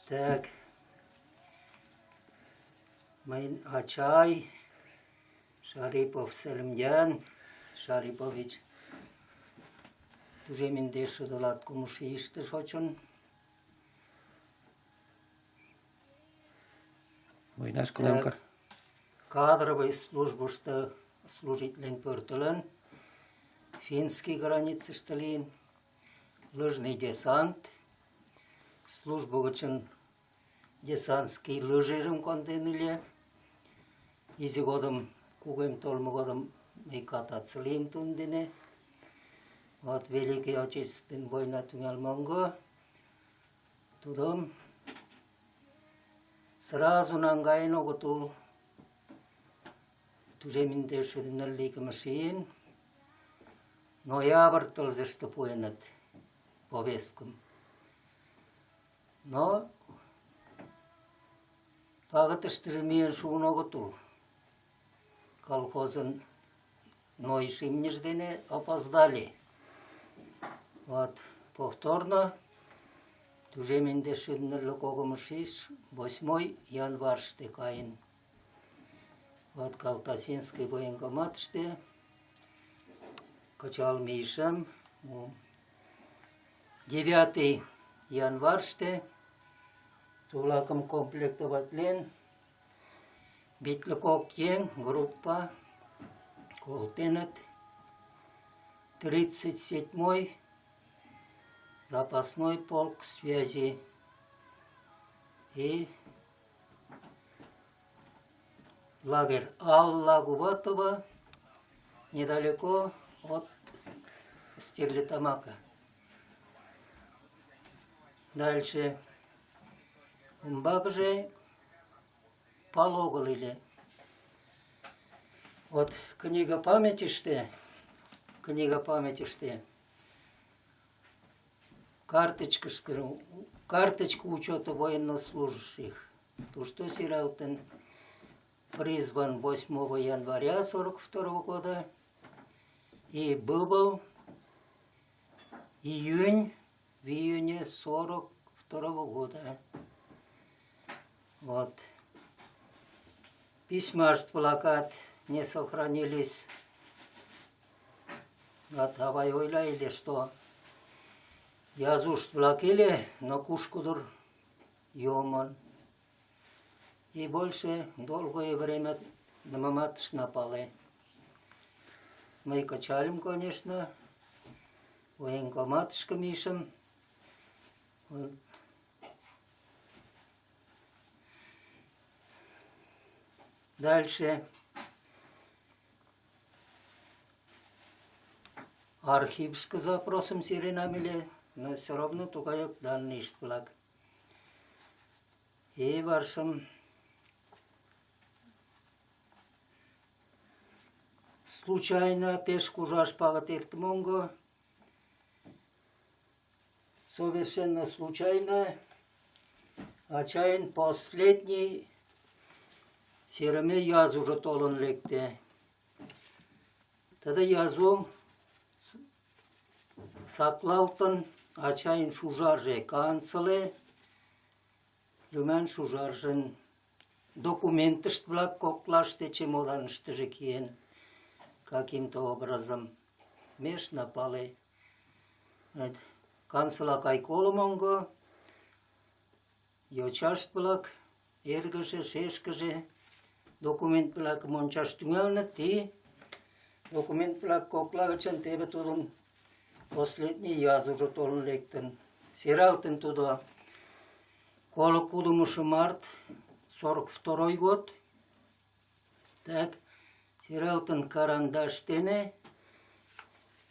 Так. Мыйын ачай Шарипов Сәлимдян Шарипович тӱжем индешшӱдӧ латкумшо ийыште шочын. Войнаш кунам Кадровый службышто служитлен пӧртылын, финский границыште лийын, лыжный десант, службо гычын десантский лыжыжым конден ыле. Изи годым, кугем толмо годым мый кататься лийым тудын дене. Вот Великий Отечественный война тӱҥалме онго тудым сразу наҥгаен огыт ул. Тӱжем индешшӱдӧ нылле икымше ийын ноябрь тылзыште пуэныт повесткым. Но пагытыштыже миен шуын огыт ул. Колхозын нойышо имньыж дене опоздали. Вот повторно тӱжем индешшӱдӧ нылле когымшо ийыш восьмой январьыште каен. Вот Калтасинский военкоматыште кычал мийышым. Девятый январьыште тулакым комплектоватлен, витле кок еҥ группа колтеныт. 37-й запасной полк связи и лагерь Алла Губатова недалеко от Стерлитамака. Дальше. Умбакыже пал огыл ыле. Вот книга памятьыште, книга памятьыште карточкышко, карточка учета военнослужащих. Тушто сералтын призван 8 января 42 года и был июнь, в июне 42 года. Вот. Письмашт-плакат не сохранились. Вот авай ойла ыле, что язушт-влак ыле, но кушкыдыр йомын. И больше долгое время нимомат ышна пале. Мый кычальым, конечно, военкоматышке мийышым. Вот. Дальше. Архивышке запросым серенам ыле, но все равно тугаяк данныйышт-влак. И варшым случайно пеш кужаш пагыт эртыме онго, совершенно случайно ачайын последний серыме язужо толын лекте. Тиде язу саклалтын, ачайын шужарже канцыле, лӱман шужаржын документышт-влак коклаште чемоданыштыже киен каким-то образом. Ме ышна пале. Канцыл акай колымо онго, йочашт-влак, эргыже, шешкыже документ-влакым ончаш тӱҥалыныт и документ-влак кокла гычын теве тудын последний язужо толын лектын. Сералтын тудо коло кудымшо март 42-й год. Так, сералтын карандаш дене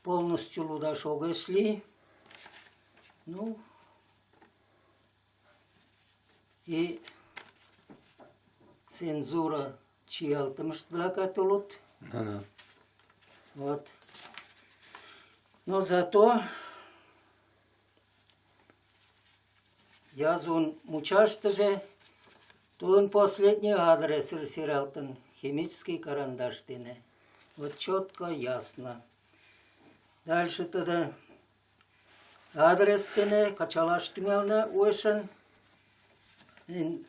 полностью лудаш огеш лий. Ну, и цензура чиялтымышт-влакат улыт. Да-да. Вот. Но зато язун мучаштыже тудын последний адресше сералтын химический карандаш дене. Вот четко, ясно. Дальше тудо адрес дене кычалаш тӱҥална уэшын. Эн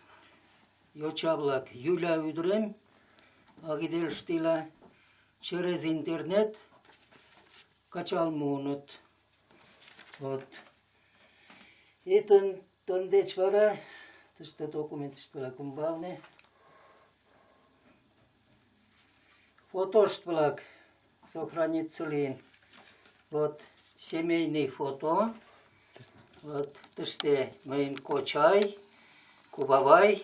йоча-влак Юля ӱдырем Агиделыште ила, через интернет кычал муыныт. Вот. И тындеч вара тыште документышт-влак ӱмбалне фотошт-влак сохраниться лийын. Вот семейный фото. Вот тыште мыйын кочай, кувавай.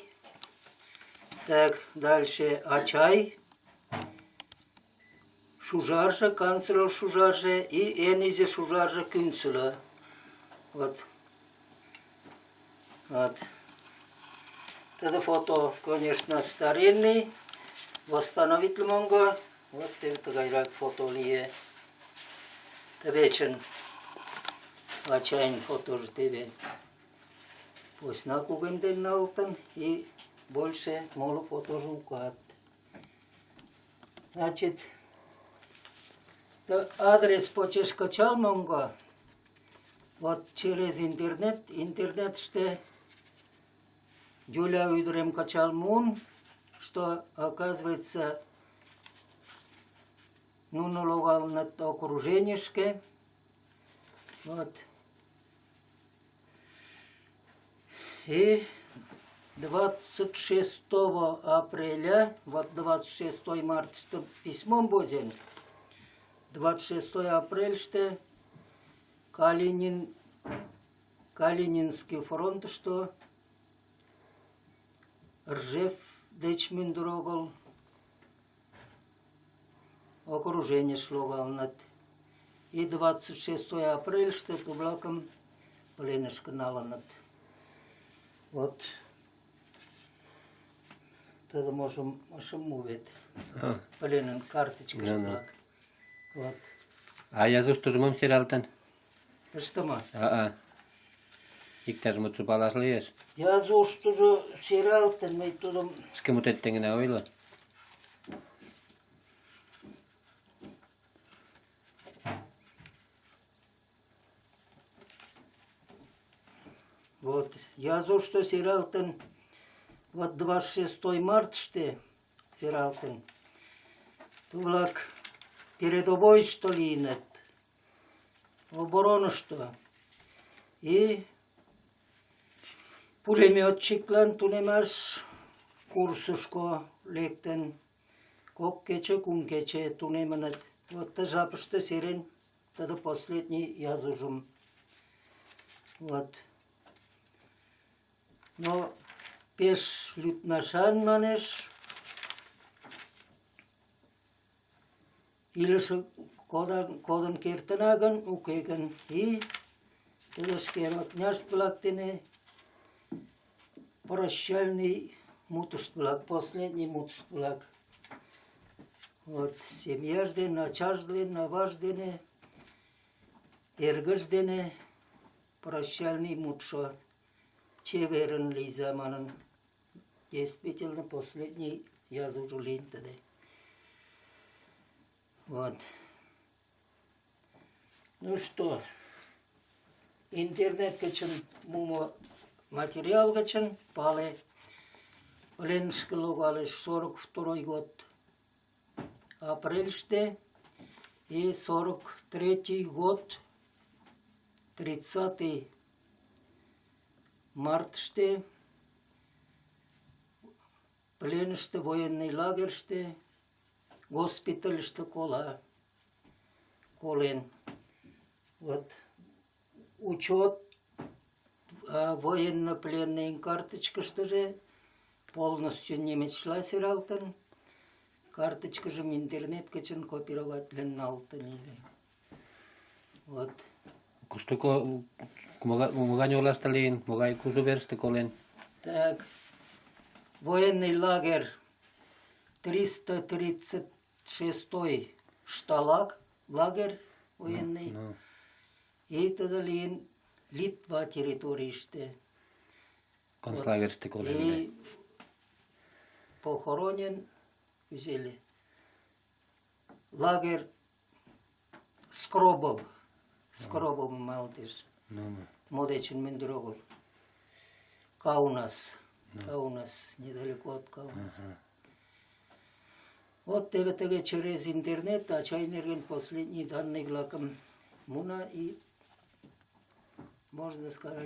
Так, дальше ачай, шужарже, канцлер шужарже и эн изи шужарже кӱнцылӧ. Вот. Вот. Тиде фото, конечно, старинный. Восстановитлыме огыл. Вот теве тыгайрак фото лие. Тывечын ачайын фотожо теве посна кугемден налытын и больше моло фотожо укат. Значит, адрес почеш кычалме огыл. Вот через интернет, интернетыште Юля ӱдырем кычал муын, что, оказывается, нуно логалыныт окруженийышке. Вот. И 26 апреля, вот 26 мартыште письмом возен, 26 апрельыште Калинин Калининский фронтышто Ржев деч мӱндыр огыл окруженийыш логалыныт. И 26 апрельыште ту-влакым пленышке налыныт. Вот тудо можым ышым му вет. Пленын карточкышт-влак. Вот. А языштыжо мом сералтын? Ыштыме. А-а. Иктаж мутшо палаш лиеш. Язуштыжо сералтын, мый тудым... Шке мутет дене ойло. Вот, язушто сералтын, вот 26 мартыште сералтын. Ту-влак передовойышто лийыныт. Оборонышто и пулеметчиклан тунемаш курсышко лектын. Кок кече, кум кече тунемыныт. Вот ты жапыште серен тудо последний язужым. Вот. Но пеш лӱдмашан, манеш. Илыше кодын кертына гын, уке гын, и тудо шке родняшт-влак дене прощальный мутышт-влак, последний мутышт-влак. Вот семьяж дене, ачаж дене, аваж дене, эргыж дене прощальный мутшо чеверын лийза манын, действительно последний язужо лийын тиде. Вот. Ну что, интернет гычын мумо материал гычын пале, пленышке логалеш 42-й год апрельыште и 43-й год 30 мартыште пленыште, военный лагерьыште, госпитальыште кола, колен. Вот учет военно-пленныйын карточкыштыже полностью немецла сералтын, карточкыжым интернет гычын копироватлен налтын ыле. Вот. Кушто могай олаште лийын, могай кужу верыште колен? Так, военный лагерь 336-й шталаг, лагерь военный. Ну. И тудо лийын Литва территорийыште. Концлагерьыште колен. И похоронен кузе ыле? Лагерь Скробов. Скробов малтеш. Ну, Мо дечын мӱндыр огыл. Каунас. Каунас, недалеко от Каунаса. Вот теве тыге через интернет ачай нерген последний данный-влакым муна и, можно сказать,